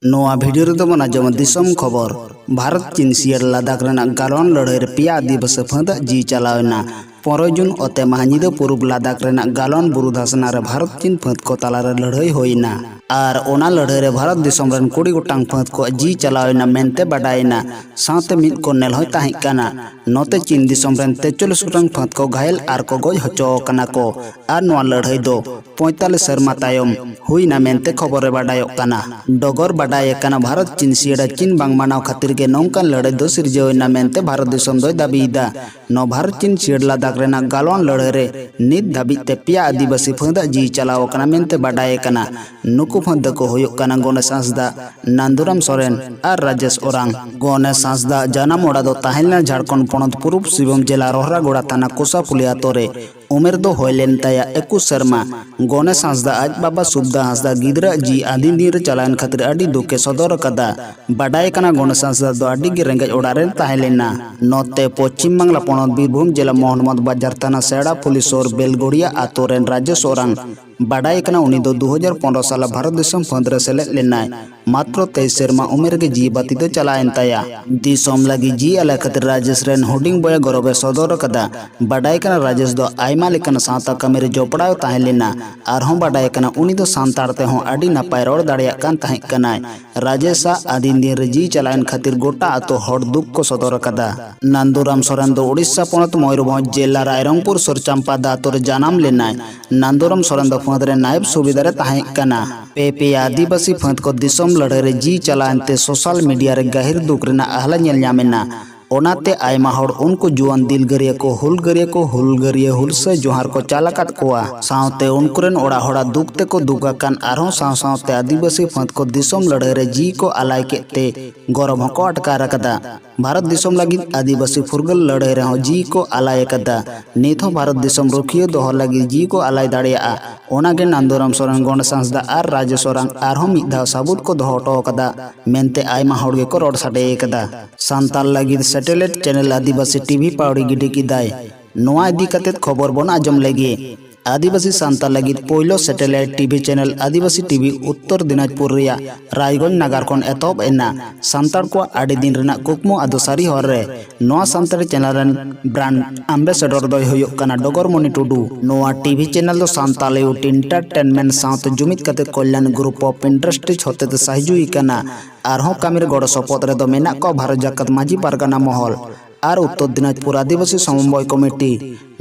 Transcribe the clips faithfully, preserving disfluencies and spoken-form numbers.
ᱱᱚᱣᱟ ᱵᱷᱤᱰᱤᱭᱳ ᱨᱮᱫᱚ ᱵᱚᱱ ᱟᱸᱡᱚᱢᱟ ᱫᱤᱥᱚᱢ ᱠᱷᱚᱵᱚᱨ᱾ ᱵᱷᱟᱨᱚᱛ ᱪᱤᱱ ᱥᱤᱭᱟᱹᱲ ᱞᱟᱫᱟᱠᱷ ᱨᱮᱱᱟᱜ ᱜᱟᱞᱣᱟᱱ ᱞᱟᱹᱲᱦᱟᱹᱭ ᱨᱮ ᱯᱮᱭᱟ ᱟᱹᱫᱤᱵᱟᱹᱥᱤ ᱯᱷᱟᱹᱫᱟᱜ ᱡᱤᱣᱤ ᱪᱟᱞᱟᱣ ᱮᱱᱟ᱾ ᱯᱚᱱᱨᱚᱭ ᱡᱩᱱ ᱚᱛᱮ ᱢᱟᱦᱟ ᱧᱤᱫᱟᱹ ᱯᱩᱨᱩᱵ ᱞᱟᱫᱟᱠᱷ ᱨᱮᱱᱟᱜ ᱜᱟᱞᱣᱟᱱ ᱵᱩᱨᱩ ᱫᱷᱟᱥᱱᱟ ᱨᱮ ᱵᱷᱟᱨᱚᱛ ᱪᱤᱱ ᱯᱷᱟᱹᱫ ᱠᱚ ᱛᱟᱞᱟᱨᱮ ᱞᱟᱹᱲᱦᱟᱹᱭ ᱦᱩᱭ ᱮᱱᱟ᱾ ᱟᱨ ᱚᱱᱟ ᱞᱟᱹᱲᱦᱟᱹᱭ ᱨᱮ ᱵᱷᱟᱨᱚᱛ ᱫᱤᱥᱚᱢ ᱨᱮᱱ ᱠᱩᱲᱤ ᱜᱚᱴᱟᱝ ᱯᱷᱟᱹᱫ ᱠᱚᱣᱟᱜ ᱡᱤᱣᱤ ᱪᱟᱞᱟᱣ ᱮᱱᱟ ᱢᱮᱱᱛᱮ ᱵᱟᱰᱟᱭ ᱮᱱᱟ᱾ ᱥᱟᱶᱛᱮ ᱢᱤᱫ ᱠᱚᱨᱱᱮᱞ ᱦᱚᱸᱭ ᱛᱟᱦᱮᱸ ᱠᱟᱱᱟ᱾ ᱱᱚᱛᱮ ᱪᱤᱱ ᱫᱤᱥᱚᱢ ᱨᱮᱱ ᱛᱮᱛᱟᱞᱤᱥ ᱜᱚᱴᱟᱝ ᱯᱷᱟᱹᱫ ᱠᱚ ᱜᱷᱟᱭᱮᱞ ᱟᱨ ᱠᱚ ᱜᱚᱡ ᱦᱚᱪᱚ ᱟᱠᱟᱱᱟ ᱠᱚ᱾ ᱟᱨ ᱱᱚᱣᱟ ᱞᱟᱹᱲᱦᱟᱹᱭ ᱫᱚ ᱯᱚᱸᱭᱛᱟᱞᱤᱥ ᱥᱮᱨᱢᱟ ᱛᱟᱭᱚᱢ ᱦᱩᱭᱱᱟ ᱢᱮᱱᱛᱮ ᱠᱷᱚᱵᱚᱨ ᱨᱮ ᱵᱟᱰᱟᱭᱚᱜ ᱠᱟᱱᱟ᱾ ᱰᱚᱜᱚᱨ ᱵᱟᱰᱟᱭ ᱟᱠᱟᱱᱟ, ᱵᱷᱟᱨᱚᱛ ᱪᱤᱱ ᱥᱤᱭᱟᱹᱲᱟ ᱪᱤᱱ ᱵᱟᱝ ᱢᱟᱱᱟᱣ ᱠᱷᱟᱹᱛᱤᱨ ᱜᱮ ᱱᱚᱝᱠᱟᱱ ᱞᱟᱹᱲᱦᱟᱹᱭ ᱫᱚ ᱥᱤᱨᱡᱟᱹᱣ ᱮᱱᱟ ᱢᱮᱱᱛᱮ ᱵᱷᱟᱨᱚᱛ ᱫᱤᱥᱚᱢ ᱫᱚᱭ ᱫᱟᱹᱵᱤᱭᱮᱫᱟ᱾ ᱱᱚᱣᱟ ᱵᱷᱟᱨᱚᱛ ᱪᱤᱱ ᱥᱤᱭᱟᱹᱲ ᱞᱟᱫᱟᱠᱷ ᱨᱮᱱᱟᱜ ᱜᱟᱞᱣᱟᱱ ᱞᱟᱹᱲᱦᱟᱹᱭ ᱨᱮ ᱱᱤᱛ ᱫᱷᱟᱹᱵᱤᱡ ᱛᱮ ᱯᱮᱭᱟ ᱟᱹᱫᱤᱵᱟᱹᱥᱤ ᱯᱷᱟᱹᱫᱟᱜ ᱡᱤᱣᱤ ᱪᱟᱞᱟᱣ ᱟᱠᱟᱱᱟ ᱢᱮᱱᱛᱮ ᱵᱟᱰᱟᱭ ᱟᱠᱟᱱᱟ᱾ ᱱᱩᱠᱩ ᱯᱷᱟᱹᱫ ᱫᱚᱠᱚ ᱦᱩᱭᱩᱜ ᱠᱟᱱᱟ ᱜᱚᱱᱮᱥ ᱦᱟᱸᱥᱫᱟ, ᱱᱟᱱᱫᱩᱨᱟᱢ ᱥᱚᱨᱮᱱ ᱟᱨ ᱨᱟᱡᱮᱥ ᱚᱨᱟᱝ᱾ ᱜᱚᱱᱮᱥ ᱦᱟᱸᱥᱫᱟ ᱡᱟᱱᱟᱢ ᱚᱲᱟᱜ ᱫᱚ ᱛᱟᱦᱮᱸ ᱞᱮᱱᱟ ᱡᱷᱟᱲᱠᱷᱚᱸᱰ ᱯᱚᱱᱚᱛ ᱯᱩᱨᱩᱵ ᱥᱤᱵᱷᱩᱢ ᱡᱮᱞᱟ ᱨᱚᱦᱨᱟᱜᱚᱲᱟ ᱛᱷᱟᱱᱟ ᱠᱚᱥᱟᱯᱩᱞᱤ ᱟᱛᱳ ᱨᱮ᱾ ᱩᱢᱮᱨ ᱫᱚ ᱦᱩᱭ ᱞᱮᱱ ᱛᱟᱭᱟ ᱮᱠᱩᱥ ᱥᱮᱨᱢᱟ᱾ ᱜᱚᱱᱮᱥ ᱦᱟᱸᱥᱫᱟ ᱟᱡ ᱵᱟᱵᱟ ᱥᱩᱵᱫᱟ ᱦᱟᱸᱥᱫᱟ ᱜᱤᱫᱽᱨᱟᱹ ᱟᱜ ᱡᱤᱣᱤ ᱟᱹᱫᱤᱱ ᱫᱤᱱ ᱨᱮ ᱪᱟᱞᱟᱣᱮᱱ ᱠᱷᱟᱹᱛᱤᱨ ᱟᱹᱰᱤ ᱫᱩᱠ ᱮ ᱥᱚᱫᱚᱨ ᱟᱠᱟᱫᱟ᱾ ᱵᱟᱰᱟᱭ ᱠᱟᱱᱟ ᱜᱚᱱᱮᱥ ᱦᱟᱸᱥᱫᱟ ᱫᱚ ᱟᱹᱰᱤ ᱜᱮ ᱨᱮᱸᱜᱮᱡ ᱚᱲᱟᱜ ᱨᱮᱱ ᱛᱟᱦᱮᱸ ᱞᱮᱱᱟ᱾ ᱱᱚᱛᱮ ᱯᱚᱪᱷᱤᱢ ᱵᱟᱝᱞᱟ ᱯᱚᱱᱚᱛ ᱵᱤᱨᱵᱷᱩᱢ ᱡᱮᱞᱟ ᱢᱚᱦᱚᱱᱢᱚᱫ ᱵᱟᱡᱟᱨ ᱛᱷᱟᱱᱟ ᱥᱮᱲᱟ ᱯᱩᱞᱤᱥ ᱥᱩᱨ ᱵᱮᱞᱜᱚᱲᱤᱭᱟ ᱟᱛᱳ ᱨᱮᱱ ᱨᱟᱡᱮᱥ ᱚᱨᱟᱝ᱾ ᱵᱟᱰᱟᱭ ᱠᱟᱱᱟ ᱩᱱᱤ ᱫᱚ ᱫᱩ ᱦᱟᱡᱟᱨ ᱯᱚᱱᱨᱚ ᱥᱟᱞ ᱵᱷᱟᱨᱚᱛ ᱫᱤᱥᱚᱢ ᱯᱷᱟᱹᱫ ᱨᱮ ᱥᱮᱞᱮᱫ ᱞᱮᱱᱟᱭ᱾ ᱢᱟᱛᱨᱚ ᱛᱮᱭᱤᱥ ᱥᱮᱨᱢᱟ ᱩᱢᱮᱨ ᱨᱮᱜᱮ ᱡᱤᱣᱤ ᱵᱟᱹᱛᱤ ᱫᱚ ᱪᱟᱞᱟᱣᱮᱱ ᱛᱟᱭᱟ᱾ ᱫᱤᱥᱚᱢ ᱞᱟᱹᱜᱤᱫ ᱡᱤᱣᱤ ᱟᱞᱟᱭ ᱠᱷᱟᱹᱛᱤᱨ ᱨᱟᱡᱮᱥ ᱨᱮᱱ ᱦᱩᱰᱤᱧ ᱵᱚᱭᱮ ᱜᱚᱨᱚᱵ ᱮ ᱥᱚᱫᱚᱨ ᱟᱠᱟᱫᱟ᱾ ᱵᱟᱰᱟᱭ ᱠᱟᱱᱟ ᱨᱟᱡᱮᱥ ᱫᱚ ᱟᱭᱢᱟ ᱞᱮᱠᱟᱱ ᱥᱟᱶᱛᱟ ᱠᱟᱹᱢᱤ ᱨᱮ ᱡᱚᱯᱲᱟᱣ ᱛᱟᱦᱮᱸ ᱞᱮᱱᱟ᱾ ᱟᱨᱦᱚᱸ ᱵᱟᱰᱟᱭ ᱠᱟᱱᱟ ᱩᱱᱤ ᱫᱚ ᱥᱟᱱᱛᱟᱲ ᱛᱮᱦᱚᱸ ᱟᱹᱰᱤ ᱱᱟᱯᱟᱭ ᱨᱚᱲ ᱫᱟᱲᱮᱭᱟᱜ ᱠᱟᱱ ᱛᱟᱦᱮᱸ ᱠᱟᱱᱟᱭ᱾ ᱨᱟᱡᱮᱥᱟᱜ ᱟᱹᱫᱤᱱ ᱫᱤᱱ ᱨᱮ ᱡᱤᱣᱤ ᱪᱟᱞᱟᱣᱮᱱ ᱠᱷᱟᱹᱛᱤᱨ ᱜᱚᱴᱟ ᱟᱛᱳ ᱦᱚᱲ ᱫᱩᱠ ᱠᱚ ᱥᱚᱫᱚᱨ ᱟᱠᱟᱫᱟ᱾ ᱱᱟᱱᱫᱩᱨᱟᱢ ᱥᱚᱨᱮᱱ ᱫᱚ ᱳᱰᱤᱥᱟ ᱯᱚᱱᱚᱛ ᱢᱚᱭᱩᱨᱵᱷᱚᱸᱡᱽ ᱡᱮᱞᱟ ᱨᱟᱭᱨᱚᱝᱯᱩᱨ ᱥᱩᱨ ᱪᱟᱢᱯᱟᱫᱟ ᱟᱛᱳ ᱨᱮ ᱡᱟᱱᱟᱢ ᱞᱮᱱᱟᱭ᱾ ᱱᱟᱱᱫᱩᱨᱟᱢ ᱥᱚᱨᱮᱱ ᱫᱚ ᱯᱷᱟᱹᱫ ᱨᱮ ᱱᱟᱭᱚᱵ ᱥᱩᱵᱮᱫᱟᱨ ᱮ ᱛᱟᱦᱮᱸ ᱠᱟᱱᱟ᱾ ᱯᱮ ᱯᱮᱭᱟ ᱟᱹᱫᱤᱵᱟᱹᱥᱤ ᱯᱷᱟᱹᱫ ᱠᱚ ᱫᱤᱥᱚᱢ ᱞᱟᱹᱲᱦᱟᱹᱭ ᱨᱮ ᱡᱤᱣᱤ ᱪᱟᱞᱟᱣᱮᱱ ᱛᱮ ᱥᱳᱥᱟᱞ ᱢᱤᱰᱤᱭᱟ ᱨᱮ ᱜᱟᱹᱦᱤᱨ ᱫᱩᱠ ᱨᱮᱱᱟᱜ ᱟᱦᱞᱟ ᱧᱮᱞ ᱧᱟᱢ ᱮᱱᱟ᱾ ᱚᱱᱟᱛᱮ ᱟᱭᱢᱟ ᱦᱚᱲ ᱩᱱᱠᱩ ᱡᱩᱣᱟᱹᱱ ᱫᱤᱞᱜᱟᱹᱨᱤᱭᱟᱹ ᱠᱚ, ᱦᱩᱞᱜᱟᱹᱨᱤᱭᱟᱹ ᱠᱚ ᱦᱩᱞᱜᱟᱹᱨᱤᱭᱟᱹ ᱦᱩᱞᱥᱟᱹᱭ ᱡᱚᱦᱟᱨ ᱠᱚ ᱪᱟᱞ ᱟᱠᱟᱫ ᱠᱚᱣᱟ᱾ ᱥᱟᱶᱛᱮ ᱩᱱᱠᱩ ᱨᱮᱱ ᱚᱲᱟᱜ ᱦᱚᱲᱟᱜ ᱫᱩᱠ ᱛᱮᱠᱚ ᱫᱩᱠ ᱟᱠᱟᱱ ᱟᱨᱦᱚᱸ ᱥᱟᱶ ᱥᱟᱶᱛᱮ ᱟᱹᱫᱤᱵᱟᱹᱥᱤ ᱯᱷᱟᱹᱫ ᱠᱚ ᱫᱤᱥᱚᱢ ᱞᱟᱹᱲᱦᱟᱹᱭ ᱨᱮ ᱡᱤᱣᱤ ᱠᱚ ᱟᱞᱟᱭ ᱠᱮᱫ ᱛᱮ ᱜᱚᱨᱚᱵ ᱦᱚᱸᱠᱚ ᱟᱴᱠᱟᱨ ᱟᱠᱟᱫᱟ᱾ ᱵᱷᱟᱨᱚᱛ ᱫᱤᱥᱚᱢ ᱞᱟᱹᱜᱤᱫ ᱟᱹᱫᱤᱵᱟᱹᱥᱤ ᱯᱷᱩᱨᱜᱟᱹᱞ ᱞᱟᱹᱲᱦᱟᱹᱭ ᱨᱮᱦᱚᱸ ᱡᱤᱣᱤ ᱠᱚ ᱟᱞᱟᱭ ᱟᱠᱟᱫᱟ᱾ ᱱᱤᱛ ᱦᱚᱸ ᱵᱷᱟᱨᱚᱛ ᱫᱤᱥᱚᱢ ᱨᱩᱠᱷᱤᱭᱟᱹ ᱫᱚᱦᱚ ᱞᱟᱹᱜᱤᱫ ᱡᱤᱣᱤ ᱠᱚ ᱟᱞᱟᱭ ᱫᱟᱲᱮᱭᱟᱜᱼᱟ᱾ ᱚᱱᱟᱜᱮ ᱱᱟᱱᱫᱩᱨᱟᱢ ᱥᱚᱨᱮᱱ, ᱜᱚᱱᱮᱥ ᱦᱟᱸᱥᱫᱟ ᱟᱨ ᱨᱟᱡᱮᱥ ᱚᱨᱟᱝ ᱟᱨᱦᱚᱸ ᱢᱤᱫ ᱫᱷᱟᱣ ᱥᱟᱹᱵᱩᱫ ᱠᱚ ᱫᱚᱦᱚ ᱦᱚᱴᱚ ᱟᱠᱟᱫᱟ ᱢᱮᱱᱛᱮ ᱟᱭᱢᱟ ᱦᱚᱲ ᱜᱮᱠᱚ ᱨᱚᱲ ᱥᱟᱰᱮ ᱟᱠᱟᱫᱟ᱾ ᱥᱟᱱᱛᱟᱲ ᱞᱟᱹᱜᱤᱫ ᱥᱮᱴᱮᱞᱟᱭᱤᱴ ᱪᱮᱱᱮᱞ ᱟᱹᱫᱤᱵᱟᱹᱥᱤ ᱴᱤᱵᱷᱤ ᱯᱟᱹᱣᱲᱤ ᱜᱤᱰᱤ ᱠᱮᱫᱟᱭ᱾ ᱱᱚᱣᱟ ᱤᱫᱤ ᱠᱟᱛᱮᱫ ᱠᱷᱚᱵᱚᱨ ᱵᱚᱱ ᱟᱸᱡᱚᱢ ᱞᱮᱜᱮ᱾ ᱟᱹᱫᱤᱵᱟᱹᱥᱤ ᱥᱟᱱᱛᱟᱲ ᱞᱟᱹᱜᱤᱫ ᱯᱳᱭᱞᱳ ᱥᱮᱴᱮᱞᱟᱭᱤᱴ ᱴᱤᱵᱷᱤ ᱪᱮᱱᱮᱞ ᱟᱹᱫᱤᱵᱟᱹᱥᱤ ᱴᱤᱵᱷᱤ ᱩᱛᱛᱚᱨ ᱫᱤᱱᱟᱡᱽᱯᱩᱨ ᱨᱮᱭᱟᱜ ᱨᱟᱭᱜᱚᱸᱡᱽ ᱱᱟᱜᱟᱨ ᱠᱷᱚᱱ ᱮᱛᱚᱦᱚᱵ ᱮᱱᱟ᱾ ᱥᱟᱱᱛᱟᱲ ᱠᱚᱣᱟᱜ ᱟᱹᱰᱤ ᱫᱤᱱ ᱨᱮᱱᱟᱜ ᱠᱩᱠᱢᱩ ᱟᱫᱚ ᱥᱟᱹᱨᱤ ᱦᱚᱨ ᱨᱮ᱾ ᱱᱚᱣᱟ ᱥᱟᱱᱛᱟᱲᱤ ᱪᱮᱱᱮᱞ ᱨᱮᱱ ᱵᱨᱟᱱᱰ ᱟᱢᱵᱮᱥᱮᱰᱚᱨ ᱫᱚᱭ ᱦᱩᱭᱩᱜ ᱠᱟᱱᱟ ᱰᱚᱜᱚᱨᱢᱚᱱᱤ ᱴᱩᱰᱩ᱾ ᱱᱚᱣᱟ ᱴᱤᱵᱷᱤ ᱪᱮᱱᱮᱞ ᱫᱚ ᱥᱟᱱᱛᱟᱲ ᱭᱩᱛᱷ ᱮᱱᱴᱟᱨᱴᱮᱱᱢᱮᱱᱴ ᱥᱟᱶᱛᱮ ᱡᱩᱢᱤᱫ ᱠᱟᱛᱮ ᱠᱚᱞᱭᱟᱱ ᱜᱨᱩᱯ ᱚᱯᱷ ᱤᱱᱰᱟᱥᱴᱨᱤᱡᱽ ᱦᱚᱛᱮᱛᱮ ᱥᱟᱦᱤᱡᱩᱭ ᱠᱟᱱᱟ᱾ ᱟᱨᱦᱚᱸ ᱠᱟᱹᱢᱤ ᱨᱮ ᱜᱚᱲᱚ ᱥᱚᱯᱚᱦᱚᱫ ᱨᱮᱫᱚ ᱢᱮᱱᱟᱜ ᱠᱚᱣᱟ ᱵᱷᱟᱨᱚᱛ ᱡᱟᱠᱟᱛ ᱢᱟᱹᱡᱷᱤ ᱯᱟᱨᱜᱟᱱᱟ ᱢᱚᱦᱚᱞ ᱟᱨ ᱩᱛᱛᱚᱨ ᱫᱤᱱᱟᱡᱽᱯᱩᱨ ᱟᱹᱫᱤᱵᱟᱹᱥᱤ ᱥᱚᱢᱚᱵᱚᱭ ᱠᱚᱢᱤᱴᱤ᱾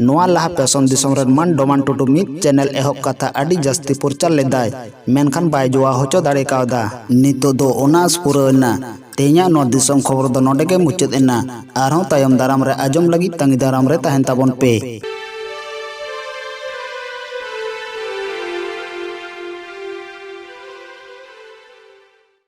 ᱱᱚᱣᱟ ᱞᱟᱦᱟ ᱯᱮᱥᱚᱱ ᱫᱤᱥᱚᱢ ᱨᱮᱱ ᱢᱟᱱ ᱰᱚᱢᱟᱱ ᱴᱩᱰᱩ ᱢᱤᱫ ᱪᱮᱱᱮᱞ ᱮᱦᱚᱵ ᱠᱟᱛᱷᱟ ᱟᱹᱰᱤ ᱡᱟᱹᱥᱛᱤ ᱯᱨᱚᱪᱟᱨ ᱞᱮᱫᱟᱭ, ᱢᱮᱱᱠᱷᱟᱱ ᱵᱟᱭ ᱡᱚᱣᱟ ᱦᱚᱪᱚ ᱫᱟᱲᱮ ᱠᱟᱣᱫᱟ᱾ ᱱᱤᱛᱚᱜ ᱫᱚ ᱚᱱᱟ ᱟᱥ ᱯᱩᱨᱟᱹᱣ ᱮᱱᱟ᱾ ᱛᱮᱦᱮᱧᱟᱜ ᱱᱚᱣᱟ ᱫᱤᱥᱚᱢ ᱠᱷᱚᱵᱚᱨ ᱫᱚ ᱱᱚᱰᱮ ᱜᱮ ᱢᱩᱪᱟᱹᱫ ᱮᱱᱟ᱾ ᱟᱨᱦᱚᱸ ᱛᱟᱭᱚᱢ ᱫᱟᱨᱟᱢ ᱨᱮ ᱟᱸᱡᱚᱢ ᱞᱟᱹᱜᱤᱫ ᱛᱟᱺᱜᱤ ᱫᱟᱨᱟᱢ ᱨᱮ ᱛᱟᱦᱮᱱ ᱛᱟᱵᱚᱱ ᱯᱮ᱾